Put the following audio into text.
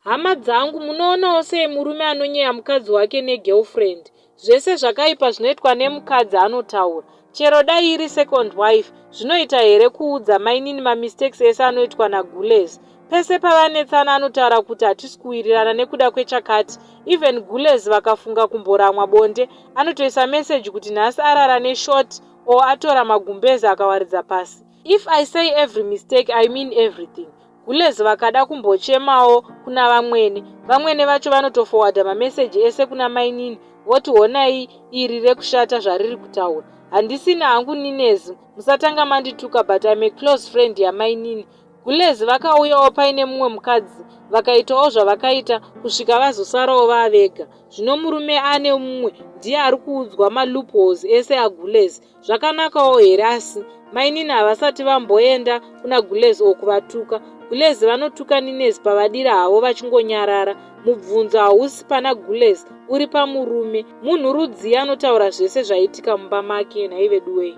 Hama dzangu munoonawo sei murume anonyeya mukadzi wake negirlfriend? Zvese zvakaipa zvinoitwa nemukadzi anotaura. Chero dai iri second wife, zvinoita here kuudza mainini mamistakes ese anoitwa naGulez? Pese pavanetsana anotaura kuti hatisi kuwirirana nekuda kwechakati. Even Gulez vakafunga kumboramwa bonde, anotoisa message kuti nhasi arara neshort or atora magumbeze akawaridza pasi. If I say every mistake, I mean everything. Gulez vakada kumbochemawo kuna vamwene. Vamwene vacho vanotofowadha mameseji ese kuna mainini voti honai iri rekushata zvariri kutaura. Handisina hangu ninez, musatanga mandituka but I'm a close friend yamainini. Gulez vakauyawo paine mumwe mukadzi vakaitawo zvavakaita kusvika vazosarawo vavega. Zvino murume ane mumwe ndiye ari kuudzwa maloopholes ese aGulez. Zvakanakawo here asi? Mainini havasati vamboenda kuna Gulez or kuvatuka. Gulez vanotuka Ninez pavadira havo vachingonyarara. Mubvunzo hausi pana Gulez, uri pamurume. Munhu rudzii anotaura zvese zvaitika mumba make nhai veduwee?